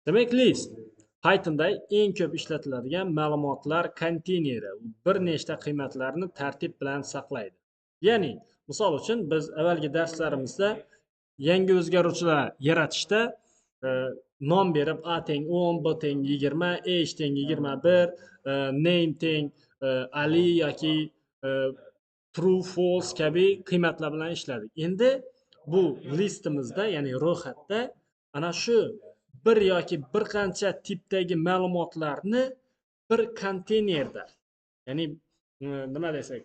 Demak, list Pythonda eng ko'p ishlatiladigan ma'lumotlar konteyneri, bir nechta qiymatlarni tartib bilan saqlaydi. Ya'ni, misol uchun biz avvalgi darslarimizda yangi o'zgaruvchilar yaratishda nom berib A teng 10, B teng 20, H teng 21, name teng Ali yoki true, false kabi qiymatlar bilan ishladik. Endi bu listimizda, ya'ni ro'yxatda ana shu bir yoki bir qancha tipdagi ma'lumotlarni bir konteynerda, ya'ni nima desak,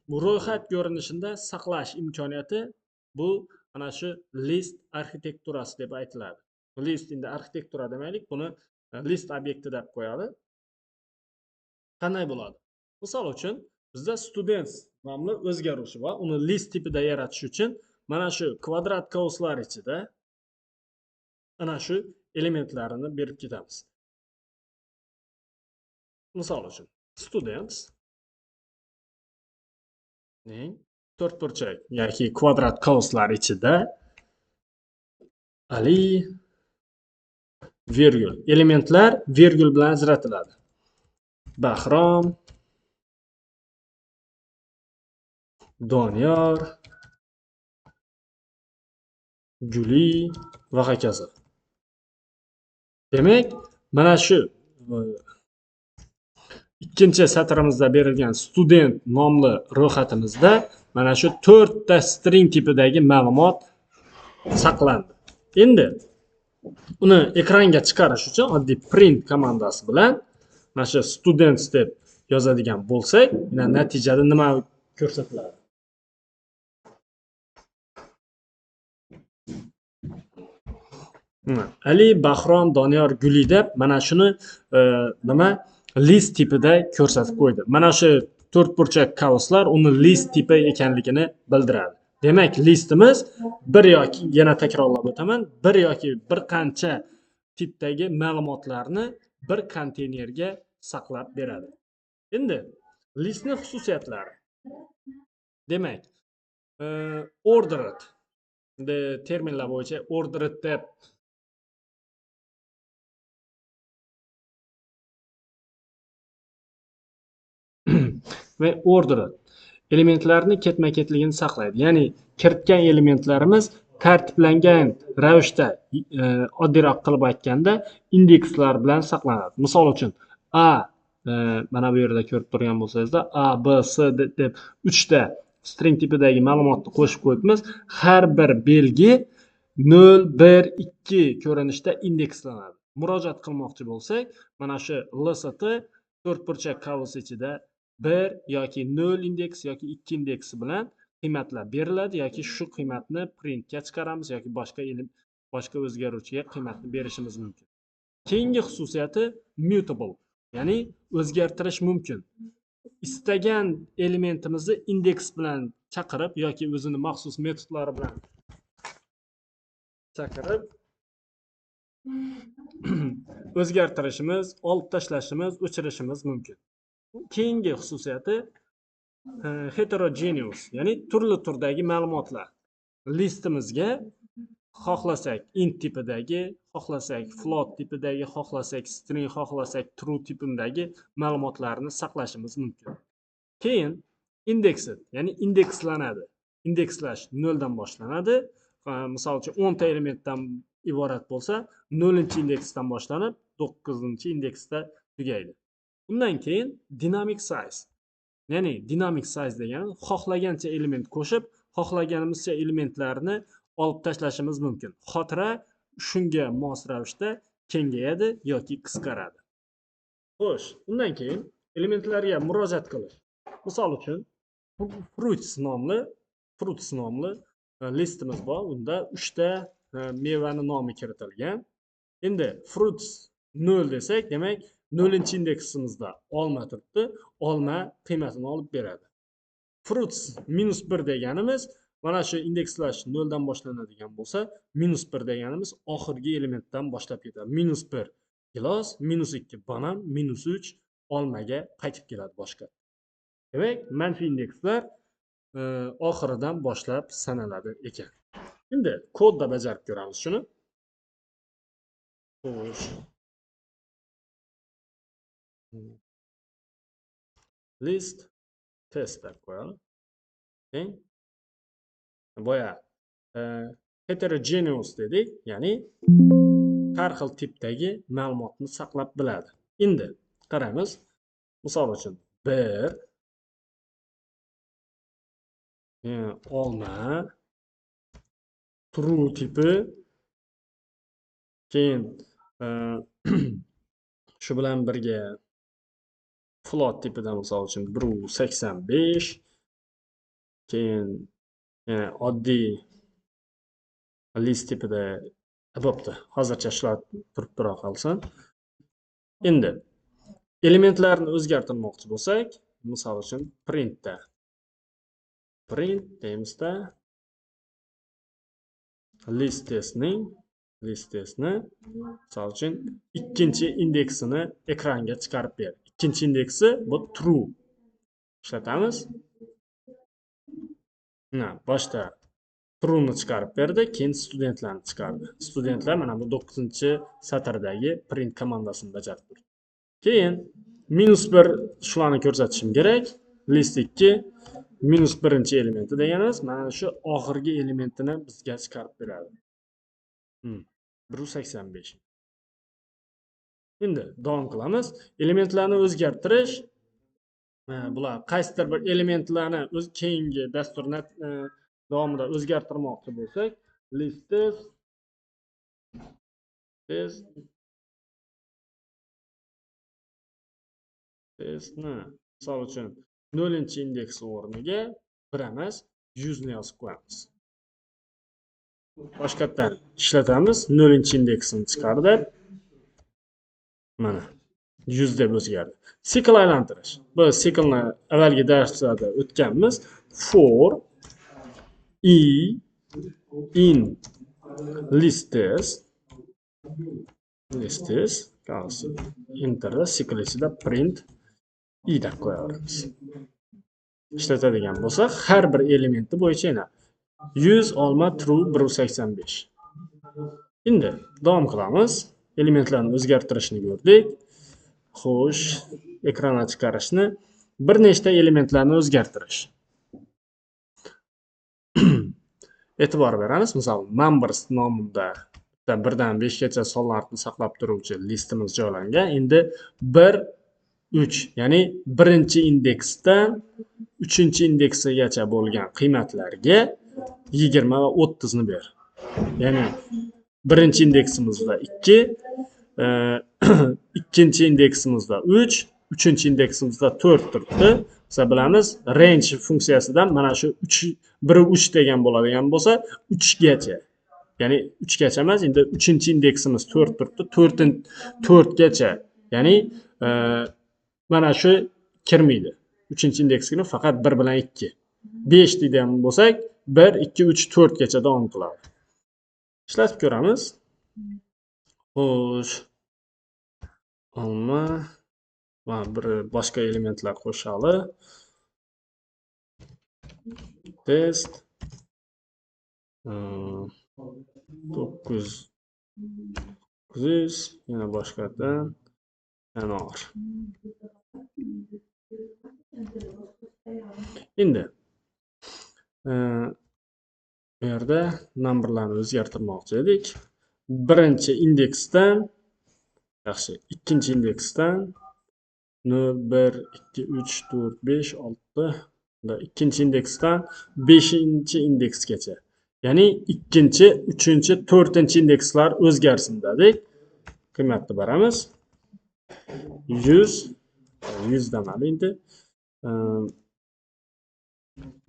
bu ro'yxat ko'rinishida saqlash imkoniyati bu ana shu list arxitekturasi deb aytiladi. List endi arxitektura demaylik, buni list obyekti deb qo'yadi. Qanday bo'ladi? Misol uchun bizda students nomli o'zgaruvchi bor. Uni list tipida yaratish uchun mana shu kvadrat kauslar ichida ana shu elementlarini berib ketamiz. Misol uchun students ning to'rtburchak yoki kvadrat kauslar ichida Ali virgul, elementlar virgul bilan ajratiladi. Bahrom, Doniyor, Guli va hokazo. Demak, mana shu ikkinchi satrimizda berilgan student nomli ro'yxatimizda mana shu 4 ta string tipidagi ma'lumot saqlandi. Endi uni ekranga chiqarish uchun oddiy print komandasi bilan mana shu students deb yozadigan bo'lsak, natijada nima ko'rsatiladi? Ali, Bahrom, Doniyor, Guli deb mana shuni nima list tipida ko'rsatib qo'ydi. Mana shu to'rtburchak kauslar uni list tipi ekanligini bildiradi. Demak, listimiz bir yoki, yana takrorlab o'taman, bir yoki bir qancha tipdagi ma'lumotlarni bir konteynerga saqlab beradi. Endi listning xususiyatlari. Demak, ordered terminlar bo'yicha ordered deb va ordered elementlarni ketma-ketligini saqlaydi. Ya'ni kiritgan elementlarimiz tartiblangan ravishda, oddiyroq qilib aytganda, indekslar bilan saqlanadi. Misol uchun A, mana bu yerda ko'rib turgan bo'lsangizda A, B, C deb 3 ta string tipidagi ma'lumotni qo'shib qo'yibmiz. Har bir belgi 0, 1, 2 ko'rinishda indekslanadi. Murojaat qilmoqchi bo'lsak, mana shu LST to'rtburchak qavs ichida 1 yoki 0 indeks yoki 2 indeksi bilan qiymatlar beriladi yoki shu qiymatni printga chiqaramiz yoki boshqa o'zgaruvchiga qiymatni berishimiz mumkin. Keyingi xususiyati mutable, ya'ni o'zgartirish mumkin. Istagan elementimizni indeks bilan chaqirib yoki o'zini maxsus metodlari bilan chaqirib o'zgartirishimiz, olib tashlashimiz, o'chirishimiz mumkin. Keyingi xususiyati heterogeneous, ya'ni turli turdagi ma'lumotlar. Listimizga xohlasak int tipidagi, xohlasak float tipidagi, xohlasak string, xohlasak true tipidagi ma'lumotlarni saqlashimiz mumkin. Keyin indexed, ya'ni indekslanadi. Indekslash 0 dan boshlanadi. Misol uchun 10 ta elementdan iborat bo'lsa, 0-indeksdan boshlanib 9-indeksda tugaydi. Undan keyin dynamic size, ya'ni dynamic size degani xohlagancha element qo'shib, xohlaganimizcha elementlarni olib tashlashimiz mumkin. Xotira shunga mos ravishda kengayadi yoki qisqaradi. Xo'sh, undan keyin elementlarga murojaat qilish. Misol uchun fruits nomli listimiz bor. Unda 3 ta mevani nomi kiritilgan. Endi fruits 0 desak, demak 0-indeksimizda olma turibdi, olma qiymatini olib beradi. Fruits -1 deganimiz mana shu indekslash 0 dan boshlanadigan bo'lsa, -1 deganimiz oxirgi elementdan boshlab ketadi. -1 gilos, -2 banan, -3 olmaga qaytib keladi boshqa. Demak, manfiy indekslar oxiridan boshlab sanaladi ekan. Endi kodda bajarib ko'ramiz shuni. Xo'sh. List test deb qo'yamiz. Keyin boya heterogeneous dedik, ya'ni har xil tipdagi ma'lumotni saqlab biladi. Endi qaraymiz. Misol uchun 1 olma true tipi, keyin shu bilan birga float tipida misol uchun 1.85, keyin yana oddiy list tipida bo'pti. Hozircha shular turib tura qolsin. Endi elementlarni o'zgartirmoqchi bo'lsak, misol uchun printda print deymizda list testning list testni misol uchun ikkinchi indeksini ekranga chiqarib ber. Ikkinchi indeksi bu true ishlatamiz. Mana boshda true'ni chiqarib berdi, keyin studentlarni chiqardi. Studentlar mana bu 9-satrdagi print komandasini bajarib turdi. Keyin -1 shularni ko'rsatishim kerak. List 2 -1 elementi deganimiz mana shu oxirgi elementini bizga chiqarib beradi. 1.85. Endi davom qilamiz. Elementlarni o'zgartirish, bular qaysidir bir elementlarni o'z keyingi dasturni davomida o'zgartirmoqchi bo'lsak, list test testni misol uchun 0-indeks o'rniga 1 emas 100 ni yozib qo'yamiz. Boshqatdan ishlatamiz, 0-indeksini chiqardi. Mana 100 deb o'zgardi. Sikl aylantirish. Bu siklni avvalgi darslarda o'tganmiz. For i in list test enterda sikl ichida print i deb qo'yamiz. Ishlatadigan bo'lsak, har bir elementi bo'yicha yana 100 olma true 1.85. Endi davom qilamiz. Elementlarni o'zgartirishni ko'rdik. Xo'sh, ekranga chiqarishni, bir nechta elementlarni o'zgartirish. E'tibor beramiz. Misol numbers nomida 1dan 5 gacha sonlarni saqlab turuvchi listimiz joylangan. Endi 1 3, ya'ni birinchi indeksdan 3-indeksigacha bo'lgan qiymatlarga 20 va 30 ni ber. Ya'ni birinchi indeksimizda 2, ikkinchi indeksimizda 3, uchinchi indeksimizda 4 turibdi. Biz bilamiz, range funksiyasidan mana shu 3 1 3 degan bo'ladigan bo'lsa, 3 gacha. Ya'ni 3 gacha emas, endi 3-indeksimiz 4 turibdi, 4 gacha. Ya'ni mana shu kirmaydi. 3-indeksini faqat 1 bilan 2. 5 degan bo'lsak, 1 2 3 4 gacha davom qiladi. Ishlatib ko'ramiz. Xo'sh. Olma va bir boshqa elementlar qo'shali. Test 9 900 yana boshqadan anor. Endi bu yerda numberlarni o'zgartirmoqchi edik. Birinchi indeksdan, yaxshi, ikkinchi indeksdan 0 1 2 3 4 5 6, ikkinchi indeksdan 5-indeksgacha. Ya'ni ikkinchi, uchinchi, to'rtinchi indekslar o'zgarsin dedik. Qiymatni beramiz. 100 100 demadi endi.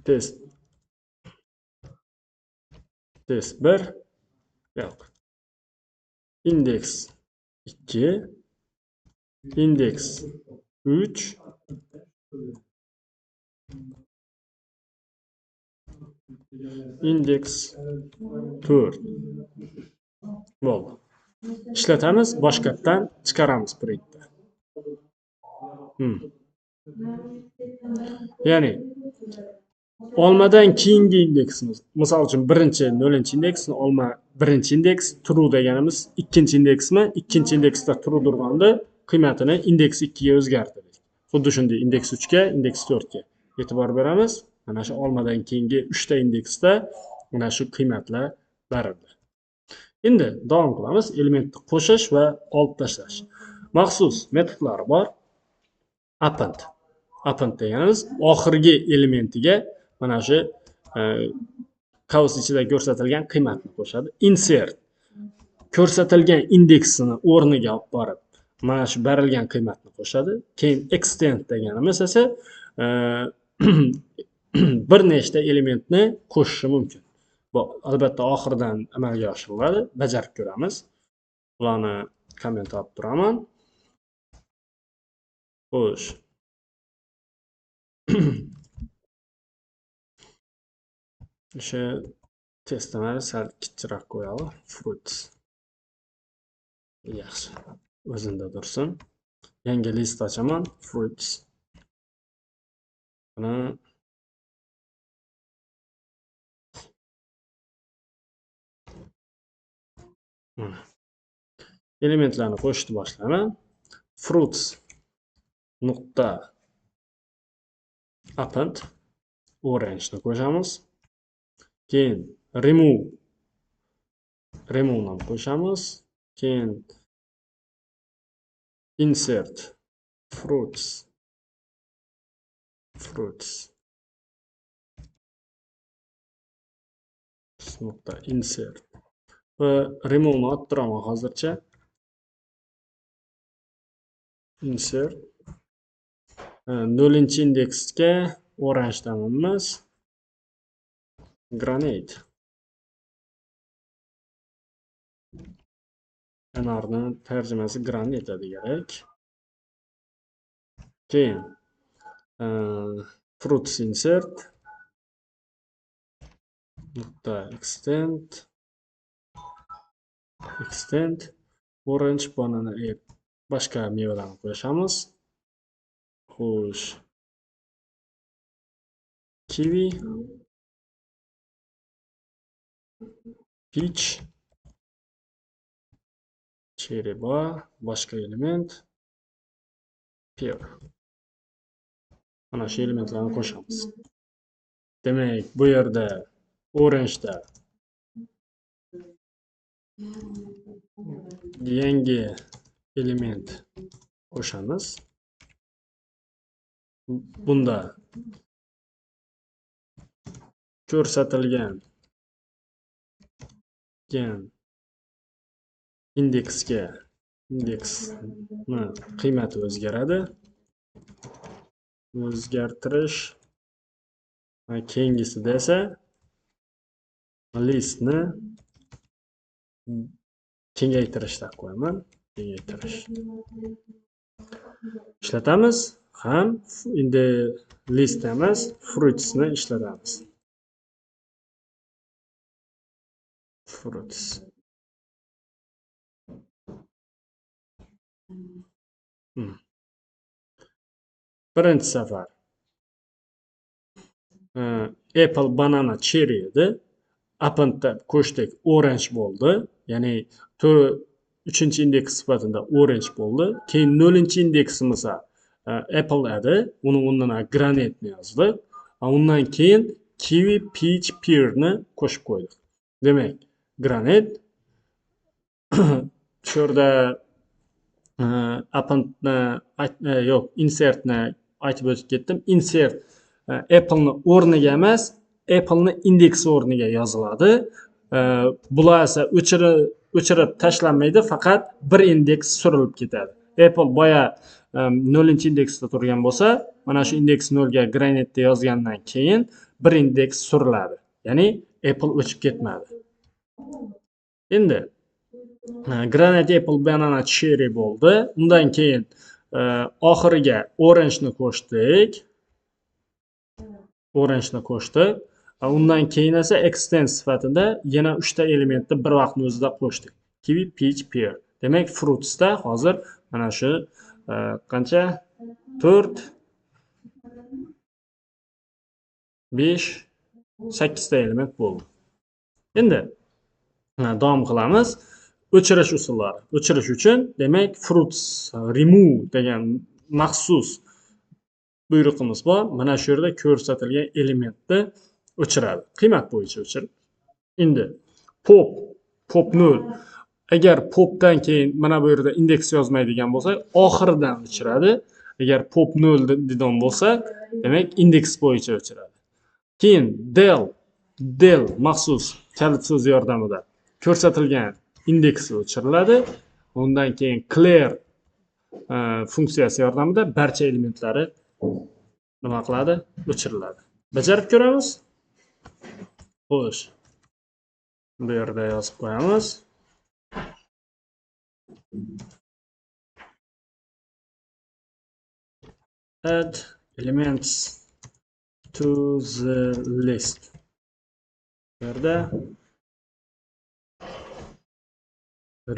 Test 1 yo'q. Indeks 2, indeks 3, indeks 4. Bo'ldi. Ishlatamiz, boshqatdan chiqaramiz printda. Ya'ni Olmadan keyingi indeksimiz, misol uchun birinchi 0-indeks, olma birinchi indeks, true deganimiz ikkinchi indeksmi? Ikkinchi indeksda true turganda qiymatini indeks 2 ga o'zgartirdik. Xuddi shunday indeks 3 ga, indeks 4 ga e'tibor beramiz. Mana shu olmadan keyingi 3 ta indeksda mana shu qiymatlar berildi. Endi davom qilamiz. Elementni qo'shish va olib tashlash. Maxsus metodlari bor. Append. Append deganimiz oxirgi elementiga mana shu qavs ichida ko'rsatilgan qiymatni qo'shadi. Insert ko'rsatilgan indeksini o'rniga olib borib mana shu berilgan qiymatni qo'shadi. Keyin extend deganimiz esa bir nechta elementni qo'shishi mumkin. Bu albatta oxiridan amalga oshiriladi. Bajarib ko'ramiz. Bularni komment olib turaman. Xo'sh. O'sha testni sal kichikroq qo'yaylik. Fruits. Yaxshi. O'zida tursin. Yangi list ochaman. Fruits. Buni mana elementlarni qo'shishni boshlayman. Fruits nuqta append orange ni qo'shamiz. Keyin remove ni qo'shamiz. Keyin insert fruits nuqta insert va remove ni olib turaman hozircha. Insert 0-indeksga orange emas, granate. Anarni tarjimasi granate degan. Keyin fruits insert nuqta extend orange, banana, boshqa mevalarni qo'shamiz. Xo'sh. Kiwi, peach, cherry bor, boshqa element, pear. Mana shu elementlarni qo'shamiz. Demak, bu yerda orange'da yangi element qo'shamiz. Bunda ko'rsatilgan indeksga indeksni qiymati o'zgaradi. O'zgartirish. Keyingisida esa listni kengaytirish deb qo'yaman. Kengaytirish. Ishlatamiz ham endi list emas, fruitsni ishlatamiz. Fruits. Birinchi safar apple, banana, cherry edi. Appendda qo'shdik, orange bo'ldi. Ya'ni 3-indeks sifatida orange bo'ldi. Keyin 0-indeksimiz apple edi. Uni o'rnina granate ni yozdik. Undan keyin kiwi, peach, pear ni qo'shib qo'ydik. Demak, granate shu yerda appendni yo'q, insertni aytib o'tib ketdim. Insert apple'ni o'rniga emas, apple'ni indeksi o'rniga yoziladi. Bular esa o'chirib tashlanmaydi, faqat bir indeks surilib ketadi. Apple boya 0-indeksda turgan bo'lsa, mana shu indeks 0 ga granate yozgandan keyin bir indeks suriladi. Ya'ni Apple o'chib ketmadi. Endi granate, apple, banana, cherry bo'ldi. Undan keyin oxiriga orange ni qo'shdik. Orange ni qo'shdik. Undan keyin esa extend sifatida yana 3 ta elementni bir vaqtning o'zida qo'shdik. Kiwi, peach, pear. Demak, fruitsda hozir mana shu qancha? 4 5, 8 ta element bo'ldi. Endi davom qilamiz. O'chirish usullari. O'chirish uchun, demak, fruits remove degan maxsus buyruqimiz bor. Mana shu yerda ko'rsatilgan elementni o'chiradi. Qiymat bo'yicha o'chirib. Endi pop, pop 0. Agar popdan keyin mana bu yerda indeks yozmaydigan bo'lsak, oxiridan o'chiradi. Agar pop 0 degan bo'lsa, demak indeks bo'yicha o'chiradi. Keyin del maxsus kalit so'zi yordamida ko'rsatilgan indeksi o'chiriladi. Undan keyin clear funksiyasi yordamida barcha elementlari nima qiladi? O'chiriladi. Bajarib ko'ramiz. Xo'sh. Bu yerda yozib qo'yamiz. Add elements to the list. Bu yerda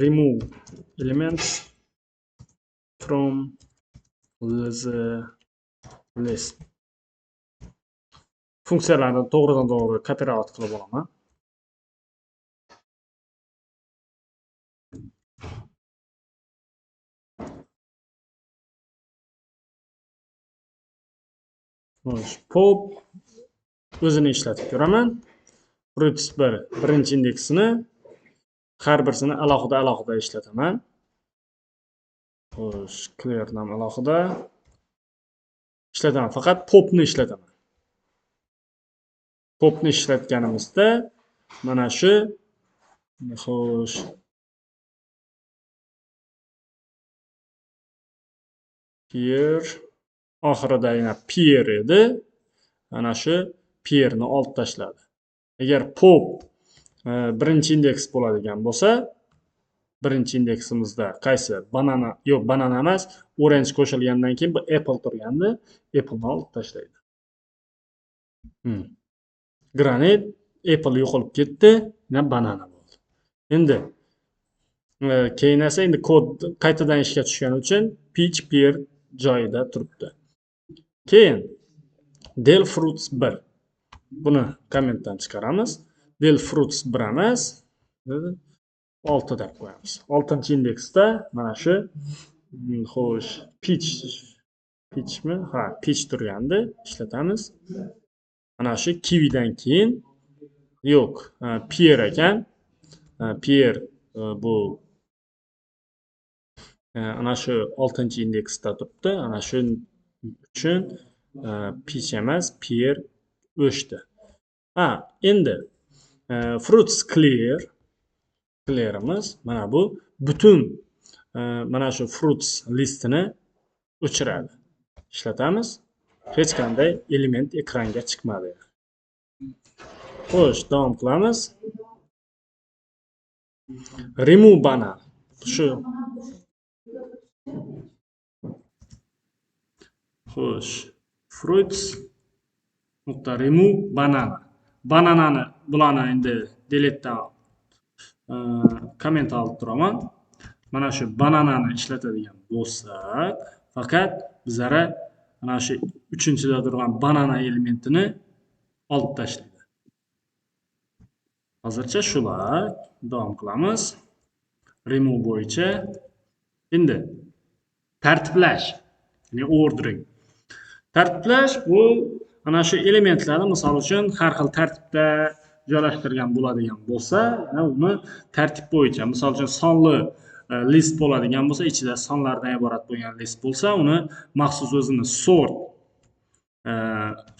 remove elements from the list. Funksiyalarni to'g'ridan to'g'ri copyright qilib olaman. Xo'sh, pop o'zini ishlatib ko'raman. Fruits 1 birinchi indeksini har birisini alohida alohida ishlataman. Xo'sh, clearni ham alohida ishlataman. Faqat popni ishlataman. Popni ishlatganimizda mana shu, xo'sh, peer oxirida yana peer edi. Mana shu peerni olib tashladi. Agar pop birinchi indeks bo'ladigan bo'lsa, birinchi indeksimizda qaysi banana, yo'q, banana emas, orange qo'shilgandan keyin bu apple turganda apple'ni olib tashlaydi. Granit, apple yo'qolib ketdi, yana banana bo'ldi. Endi keyin esa endi kod qaytadan ishga tushgani uchun peach pear joyida turibdi. Keyin del fruits 1. Buni kommentdan chiqaramiz. Del fruits 1 emas, 6 deb qo'yamiz. 6-indeksda mana shu, xo'sh, peachmi? Ha, peach turgandi, ishlatamiz. Mana shu kiwidan keyin yo'q, pear ekan. Pear bu ana shu 6-indeksda turibdi. Ana shu uchun peach emas, pear o'chdi. Ha, endi fruits clear, clearimiz mana bu butun mana shu fruits listini o'chiradi. Ishlatamiz. Hech qanday element ekranga chiqmadi. Xo'sh, davom qilamiz. Remove banana. Shu. Xo'sh, fruits nuqta remove banana. Bananani bularni endi deletedan komment olib turaman. Mana shu bananani ishlatadigan bo'lsak, faqat bizlara mana shu 3-da turgan banana elementini olib tashlaydi. Hozircha shular, davom qilamiz. Remove bo'yicha endi tartiblash, ya'ni ordering. Tartiblash bu ana shu elementlarni misol uchun har xil tartibda joylashtirgan bo'ladigan bo'lsa, uni tartib bo'yicha, misol uchun sonli list bo'ladigan bo'lsa, ichida sonlardan iborat bo'lgan list bo'lsa, uni maxsus o'zini sort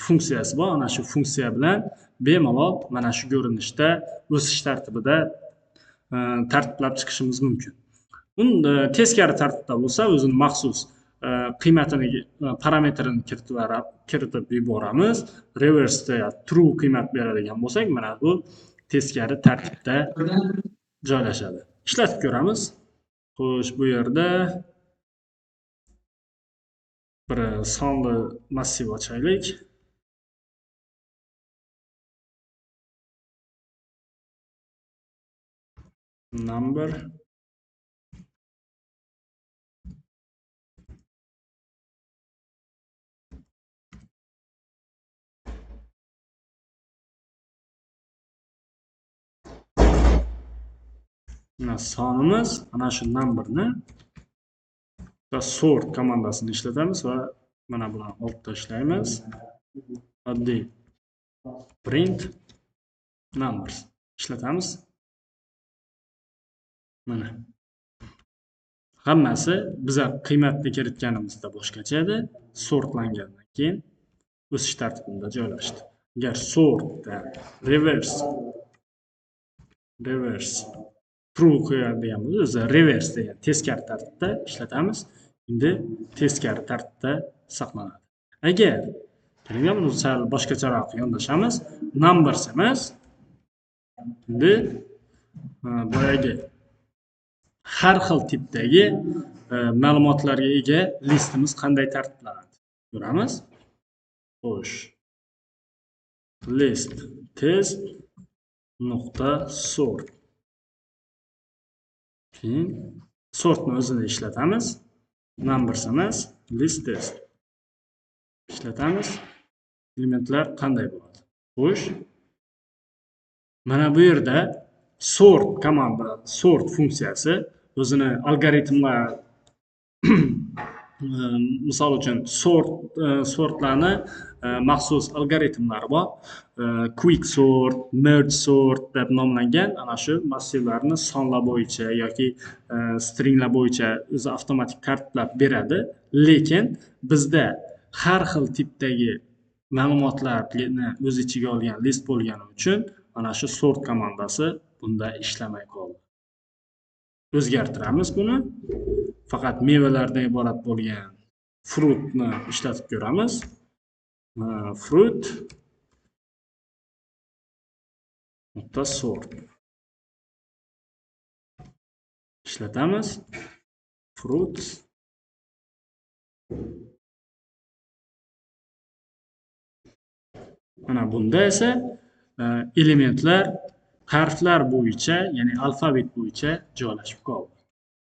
funksiyasi bor. Ana shu funksiya bilan bemalol mana shu ko'rinishda o'sish tartibida tartiblab chiqishimiz mumkin. Uni teskari tartibda bo'lsa, o'zini maxsus qiymatini, parametrini kiritib yuboramiz. Reverse'da true qiymat beradigan bo'lsak, mana bu teskari tartibda joylashadi. Ishlatib ko'ramiz. Xo'sh, bu yerda bir sonli massiv ochaylik. Number Mana sonimiz, ana shu numberni va sort komandasini ishlatamiz va mana buni olib tashlaymiz. Oddiy print numbers ishlatamiz. Mana hammasi biza qiymatni kiritganimizda boshqacha edi, sortlangandan keyin o'sish tartibida joylashdi. Agar sortda reverse true qo'yadigan bo'lsa, o'zi reverse degan teskari tartibda ishlatamiz. Endi teskari tartibda saqlanadi. Agar keling, buni sal boshqacharoq yondashamiz. Numbers emas. Endi boyagi har xil tipdagi ma'lumotlarga ega listimiz qanday tartiblanadi ko'ramiz. Xo'sh. List test nuqta sort. Keyin sortni o'zini ishlatamiz. Numbers emas, list test ishlatamiz. Elementlar qanday bo'ladi? Xo'sh. Mana bu yerda sort komanda, sort funksiyasi o'zini algoritmlar misol uchun sortlarni maxsus algoritmlari bor. Quick sort, merge sort deb nomlangan ana shu massivlarni sonlar bo'yicha yoki stringlar bo'yicha o'zi avtomatik tartiblab beradi. Lekin bizda har xil tipdagi ma'lumotlarni o'z ichiga olgan list bo'lgani uchun ana shu sort komandasi bunda ishlamay qoldi. O'zgartiramiz buni. Faqat mevalardan iborat bo'lgan fruitni ishlatib ko'ramiz. Fruit nuqta sort ishlatamiz. Fruit mana bunda esa elementlar harflar bo'yicha, ya'ni alfabet bo'yicha joylashib qoldi.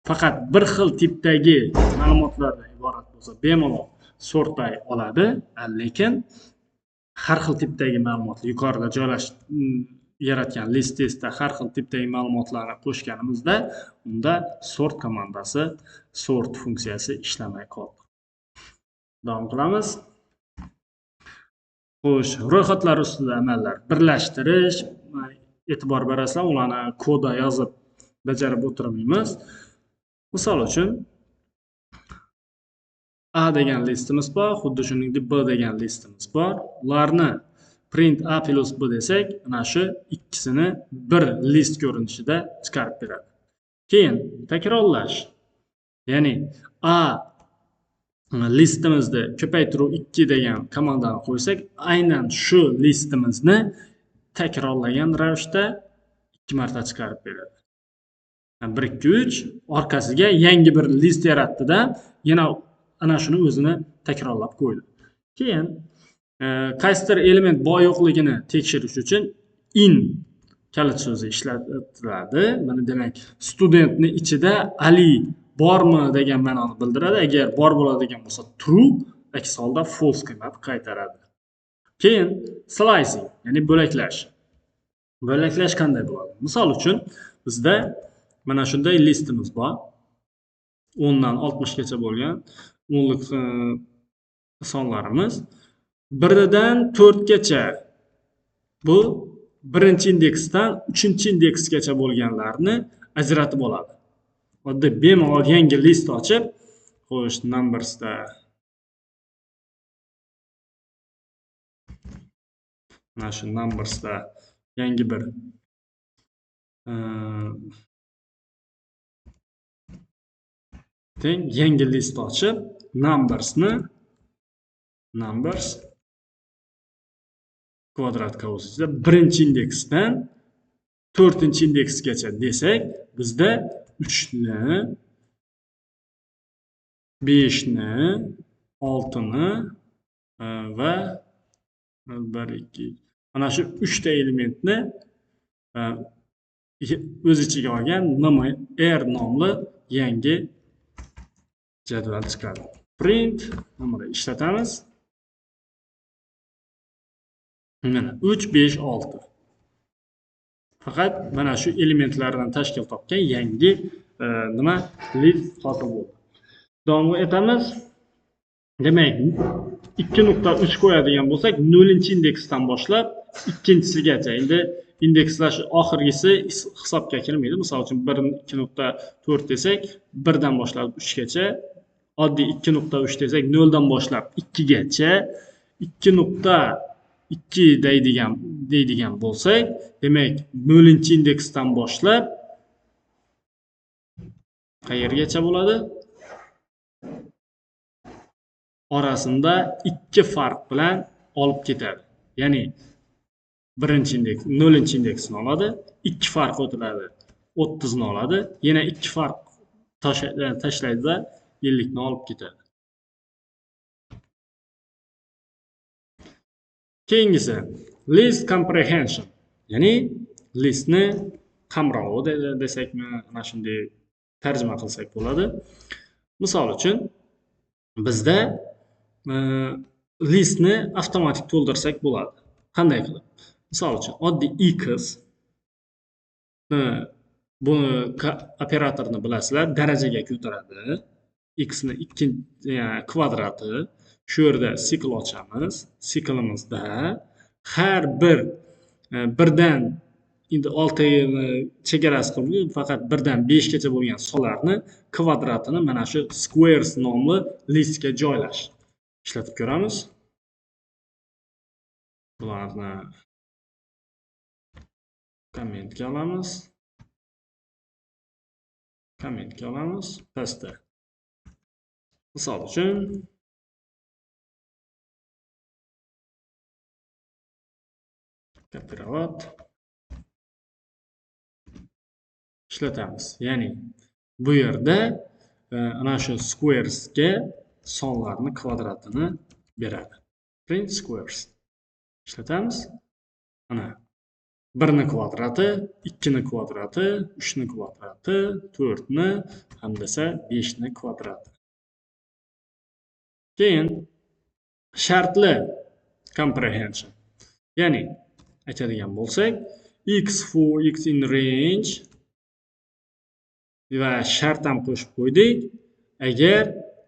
Faqat bir xil tipdagi ma'lumotlardan iborat bo'lsa bemalol sortlay oladi, lekin har xil tipdagi ma'lumotlar yuqorida joylash yaratgan list testda har xil tipdagi ma'lumotlarni qo'shganimizda unda sort komandasi, sort funksiyasi ishlamay qoldi. Davom qilamiz. Xo'sh, ro'yxatlar ustida amallar, birlashtirish, e'tibor berasizlar, ularni koda yozib bajarib o'tirmaymiz. Misol uchun A degan listimiz bor, xuddi shuningdek B degan listimiz bor. Ularni print A plus B desak, ana shu ikkisini bir list ko'rinishida chiqarib beradi. Keyin takrorlash, ya'ni A listimizda ko'paytiruv 2 degan komandani qo'ysak, aynan shu listimizni takrorlagan ravishda 2 marta chiqarib beradi. 1 2 3 orqasiga yangi bir list yaratdi-da, yana ana shuni o'zini takrorlab qo'ydi. Keyin qaysidir element bor yo'qligini tekshirish uchun in kalit so'zi ishlatiladi. Mana demak, studentning ichida Ali bormi degan ma'noni bildiradi. Agar bor bo'ladigan bo'lsa true, aks holda false qiymat qaytaradi. Keyin slicing, ya'ni bo'laklash. Bo'laklash qanday bo'ladi? Misol uchun bizda mana shunday listimiz bor. 10 dan 60 gacha bo'lgan o'nlik sonlarimiz. 1 dan 4 gacha bu birinchi indeksdan 3-indeksgacha bo'lganlarni ajratib oladi. Oddiy bemalol yangi list ochib, xo'sh, numbersda mana shu numbersda yangi bir teng yangi list ochib, numbersni numbers kvadrat qavs ichida birinchi indeksdan 4-indeksgacha desak, bizda 3ni, 5ni, 6ni va 1 2 ana shu 3 ta elementni o'z ichiga olgan nmr nomli yangi jadval chiqadi. Print nomini ishlatamiz. Mana 3 5 6. Faqat mana shu elementlardan tashkil topgan yangi nima list hosil bo'ldi. Davom etamiz. Demak, 2.3 qo'yadigan bo'lsak, 0-indeksdan boshlab ikkinchisigacha. Endi indekslash oxirgisi hisobga kirmaydi. Misol uchun 1 2.4 desak, 1 dan boshlab 3 gacha, oddiy 2.3 desak, 0 dan boshlab 2 gacha, 2.2 deydigan bo'lsak, demak 0-indeksdan boshlab qayergacha bo'ladi? Orasida 2 farq bilan olib ketadi. Ya'ni birinchi indeks 0-indeksini oladi, 2 farq o'tiladi, 30 ni oladi, yana 2 farq tashlaydi-da 50 ni olib ketadi. Keyingisi list comprehension, ya'ni listni qamrovi desakmi, ana shunday tarjima qilsak bo'ladi. Misol uchun bizda listni avtomatik to'ldirsak bo'ladi. Qanday qilib? Misol uchun oddiy x buni operatorni bilasizlar, darajaga ko'taradi. X ni 2 kvadrati. Shu yerda sikl ochamiz. Siklimizda har bir birdan endi 6 chegarasi qilib, faqat 1 dan 5 gacha bo'lgan sonlarni kvadratini mana shu squares nomli listga joylash. Ishlatib ko'ramiz. Bularni kommentga olamiz. Kommentga olamiz. Pastda. Misol uchun kopirovat ishlatamiz. Ya'ni bu yerda ana shu squaresga sonlarni kvadratini beradi. Print squares ishlatamiz. Ana 1 ni kvadrati, 2 ni kvadrati, 3 ni kvadrati, 4 ni hamda 5 ni kvadrati. Keyin shartli comprehension. Ya'ni aytadigan bo'lsak, x for x in range va shart ham qo'shib qo'ydik. Agar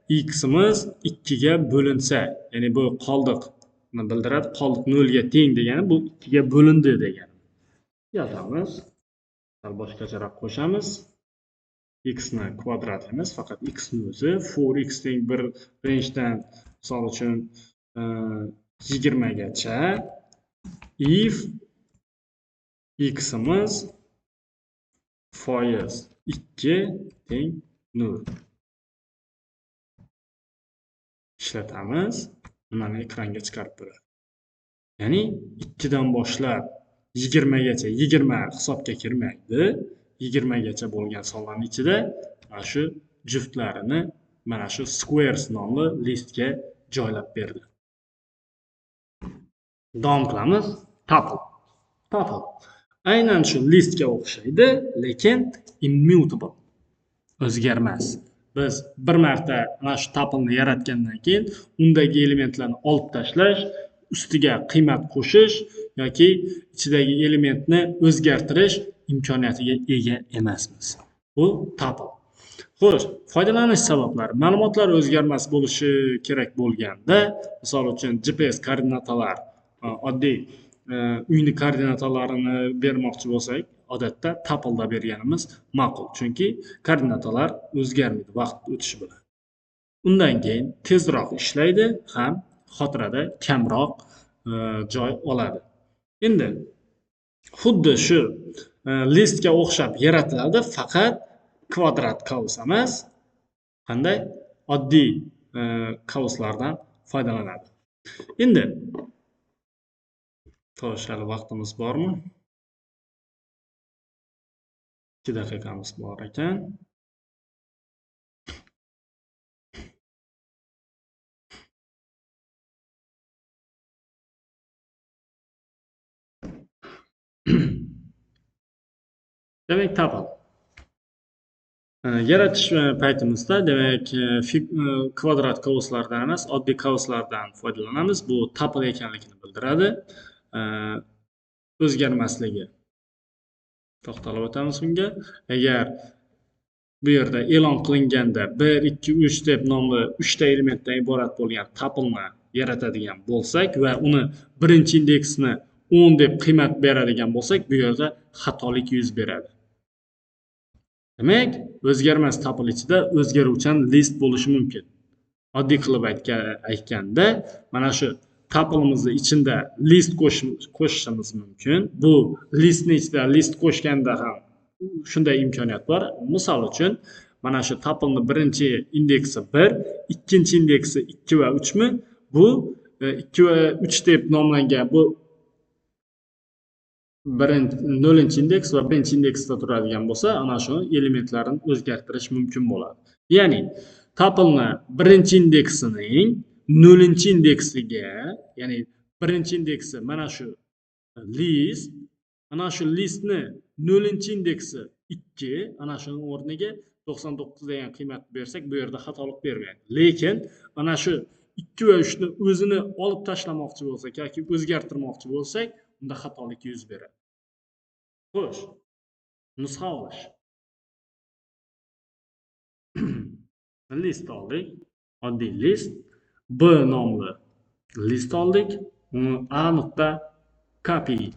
x'imiz 2 ga bo'linsa, ya'ni bu qoldiqni bildiradi, qoldiq 0 ga teng degani bu 2 ga bo'lindi degani. Yozamiz. Sal boshqacharoq qo'shamiz. X ni kvadrat emas, faqat x ni o'zi for x teng bir rangedan misol uchun 20 gacha if x'imiz foiz 2 teng 0 ishlatamiz. Nimani ekranga chiqarib beradi. Ya'ni 2 dan boshlab 20 gacha, 20 hisobga kirmaydi. 20 gacha bo'lgan sonlarning ichida mana shu juftlarini mana shu squares nomli listga joylab berdi. Davom qilamiz. Tuple. Tuple aynan shu listga o'xshaydi, lekin immutable, o'zgarmas. Biz bir marta mana shu tupleni yaratgandan keyin undagi elementlarni olib tashlash, ustiga qiymat qo'shish yoki ichidagi elementni o'zgartirish imkoniyatiga ega emasmiz. Bu tuple. Xo'sh, foydalanish sabablari. Ma'lumotlar o'zgarmas bo'lishi kerak bo'lganda, misol uchun GPS koordinatalar, oddiy uyni koordinatalarini bermoqchi bo'lsak, odatda tupleda berganimiz ma'qul, chunki koordinatalar o'zgarmaydi vaqt o'tishi bilan. Undan keyin tezroq ishlaydi, ham xotirada kamroq joy oladi. Endi xuddi shu listga o'xshab yaratiladi, faqat kvadrat kaus emas, qanday oddiy kauslardan foydalanadi. Endi xo'sh, hali vaqtimiz bormi? 2 daqiqamiz bor ekan. Demak, tuple. Yaratish paytimizda, demak, kvadrat kauslardan emas, oddiy kauslardan foydalanamiz. Bu tuple ekanligini bildiradi. O'zgarmasligi. To'xtalib o'tamiz bunga. Agar bu yerda e'lon qilinganda 1, 2, 3 deb nomli 3 ta elementdan iborat bo'lgan tupleni yaratadigan bo'lsak va uni birinchi indeksini 10 deb qiymat beradigan bo'lsak, bu yerda xatolik yuz beradi. Demak, o'zgarmas tuple ichida o'zgaruvchan list bo'lishi mumkin. Oddiy qilib aytganda, mana shu tuplemizni ichida list qo'shishimiz mumkin. Bu listni ichida list qo'shganda ham shunday imkoniyat bor. Misol uchun, mana shu tupleni birinchi indeksi 1, ikkinchi indeksi 2 va 3 mi? Bu 2 va 3 deb nomlangan bu 0 indeks va 1 indeksda turadigan bo'lsa, ana shu elementlarini o'zgartirish mumkin bo'ladi. Ya'ni tupleni birinchi indeksining 0 indeksiga, ya'ni birinchi indeksi mana shu list, ana shu listni 0 indeksi 2, ana shuning o'rniga 99 degan qiymat bersak, bu yerda xatolik bermaydi. Lekin ana shu 2 va 3 ni o'zini olib tashlamoqchi bo'lsak yoki o'zgartirmoqchi bo'lsak, unda xatolik yuz beradi. Xo'sh, nusxa olish. List oldik, oddiy list, B nomli list oldik. Uni A nuqta copy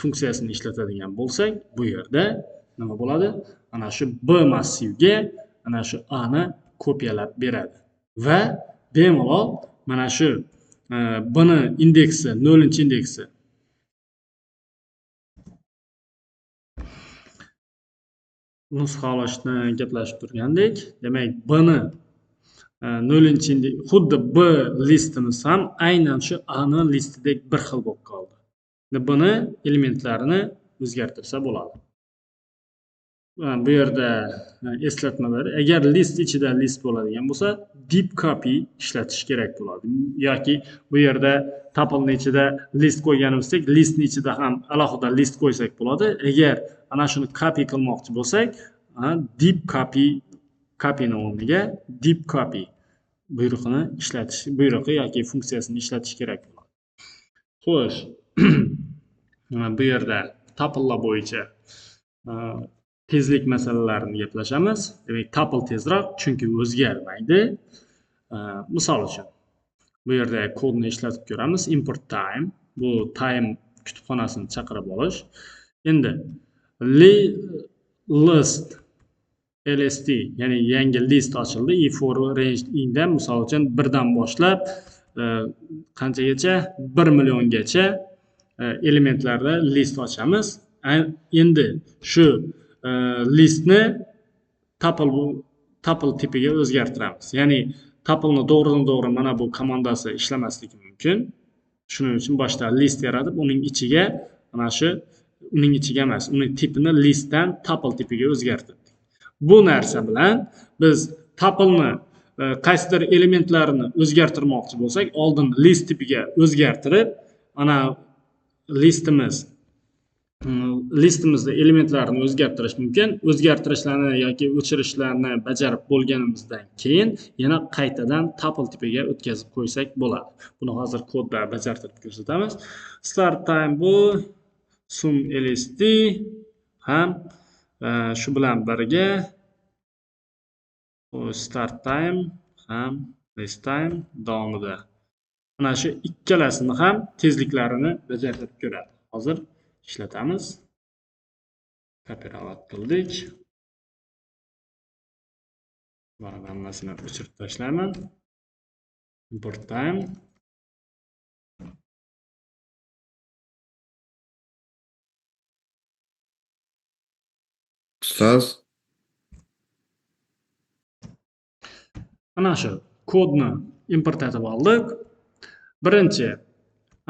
funksiyasini ishlatadigan bo'lsak, bu yerda nima bo'ladi? Ana shu B massivga ana shu A ni kopiyalab beradi va bemalol mana shu B ni indeksi 0 indeksi nusxa olishni gaplashib turgandik. Demak, B ni 0 indeks xuddi B listimiz ham aynan shu A ni listidek bir xil bo'lib qoldi. Buni elementlarini o'zgartirsa bo'ladi. Bu yerda eslatmalar, agar list ichida list bo'ladigan bo'lsa, deep copy ishlatish kerak bo'ladi. Yoki bu yerda tupleni ichida list qo'yganimizdek, listni ichida ham alohida list qo'ysak bo'ladi. Agar ana shuni copy qilmoqchi bo'lsak, deep copy copyni o'rniga deep copy buyrug'ini ishlatish, buyrug'i yoki funksiyasini ishlatish kerak bo'ladi. Xo'sh, bu yerda tuplelar bo'yicha tezlik masalalarini gaplashamiz. Demak, tuple tezroq, chunki o'zgarmaydi. Misol uchun, bu yerda kodni ishlatib ko'ramiz. Import time, bu time kutubxonasini chaqirib olish. Endi list lst, ya'ni yangi list ochildi. E4 range inda misol uchun 1dan boshlab qanchagacha 1 milliongacha elementlarda list ochamiz. Endi shu listni tuple tipiga o'zgartiramiz. Ya'ni tupleni to'g'ridan-to'g'ri mana bu komandasi ishlamasligi mumkin. Shuning uchun boshda list yaratib, uning ichiga mana shu uning ichiga emas, uning tipini listdan tuple tipiga o'zgartirdik. Bu narsa bilan biz tupleni qaysidir elementlarini o'zgartirmoqchi bo'lsak, oldin list tipiga o'zgartirib, ana listimizda elementlarni o'zgartirish mumkin. O'zgartirishlarni yoki o'chirishlarni bajarib bo'lganimizdan keyin yana qaytadan tuple tipiga o'tkazib qo'ysak bo'ladi. Buni hozir kodda bajartirib ko'rsatamiz. Start time bu sum lst ham shu bilan birga start time ham list time davomida mana shu ikkalasini ham tezliklarini bajartirib ko'radi. Hozir ishlatamiz. Kopirovat qildik. Mana hammasini o'chirib tashlayman. Import time. Ustoz, ana shu kodni import etib oldik. Birinchi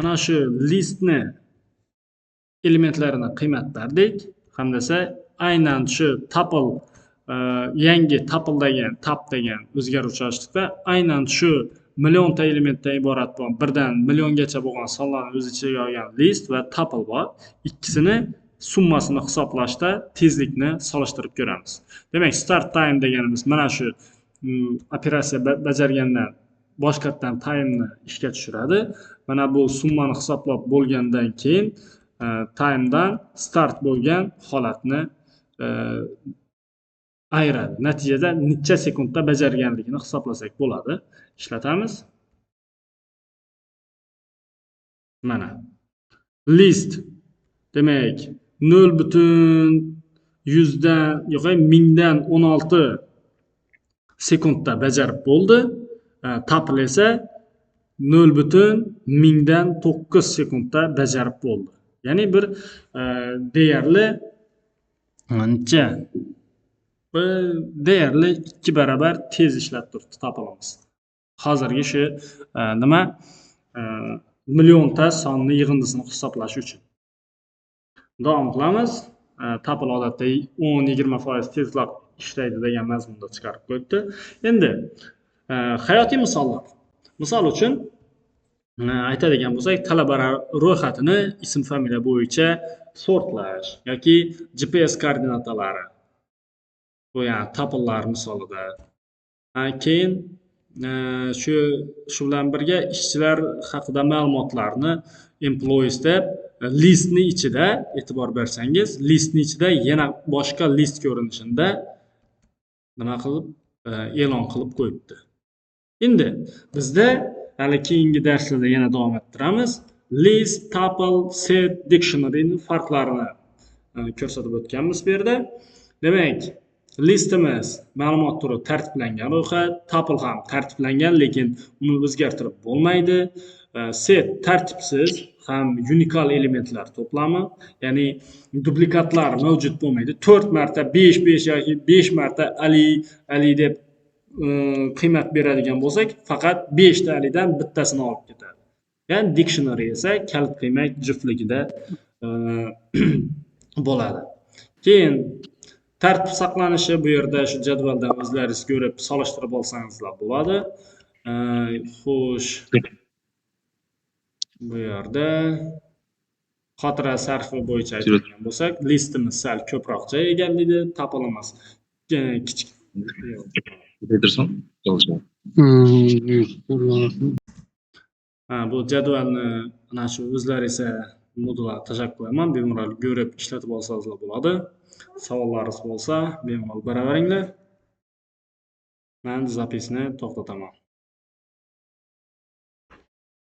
ana shu listni elementlarini qiymat berdik. Hamda aynan shu tuple yangi tuple degan tab degan o'zgaruvchi ochdikda aynan shu millionta elementdan iborat bo'lgan birdan milliongacha bo'lgan sonlarni o'z ichiga olgan list va tuple bor. Ikkisini summasini hisoblashda tezlikni solishtirib ko'ramiz. Demak, start time deganimiz mana shu operatsiya bajargandan boshqatdan time'ni ishga tushiradi. Mana bu summani hisoblab bo'lgandan keyin timedan start bo'lgan holatni ayiradi. Natijada necha sekundda bajarganligini hisoblasak bo'ladi. Ishlatamiz. Mana list demak 0,1016 sekundda bajarib bo'ldi. Tuple esa 0,1009 sekundda bajarib bo'ldi. Ya'ni bir deyarli necha? Bir deyarli 2 barobar tez ishlab turibdi tupleimiz. Hozirgi shu nima millionta sonni yig'indisini hisoblash uchun. Davom qilamiz. Tuple odatda 10-20% tezroq ishlaydi degan mazmunda chiqarib qo'yibdi. Endi hayotiy misollar. Misol uchun aytadigan bo'lsak, talabalar ro'yxatini ism familiya bo'yicha sortlash yoki GPS koordinatalari. Bu ya'ni tuplelar misolida. Keyin shu bilan birga ishchilar haqida ma'lumotlarni employees deb listni ichida e'tibor bersangiz, listni ichida yana boshqa list ko'rinishida nima qilib e'lon qilib qo'yibdi. Endi bizda hali keyingi darslarda yana davom ettiramiz. List, tuple, set, dictionaryning farqlarini ko'rsatib o'tganmiz bu yerda. Demak, listimiz ma'lumot turi tartiblangan ro'yxat, tuple ham tartiblangan, lekin uni o'zgartirib bo'lmaydi. Set tartibsiz ham unikal elementlar to'plami, ya'ni duplikatlar mavjud bo'lmaydi. 4 marta 5 5 yoki 5 marta Ali Ali deb qiymat beradigan bo'lsak, faqat 5 ta Alidan bittasini olib ketadi. Ya'ni dictionary esa kalit qiymat juftligida bo'ladi. Keyin tartib saqlanishi bu yerda shu jadvaldan o'zlaringiz ko'rib solishtirib olsangizlar bo'ladi. Xo'sh, bu yerda xotira sarfi bo'yicha aytadigan bo'lsak, listimiz sal ko'proq joy egallaydi, tupleimiz kichik. Ha, bu jadvalni ana shu o'zlari esa modulga tashlab qo'yaman, bemalol ko'rib ishlatib olsangizlar bo'ladi. Savollaringiz bo'lsa, bemalol beraveringlar. Men zapisni to'xtataman.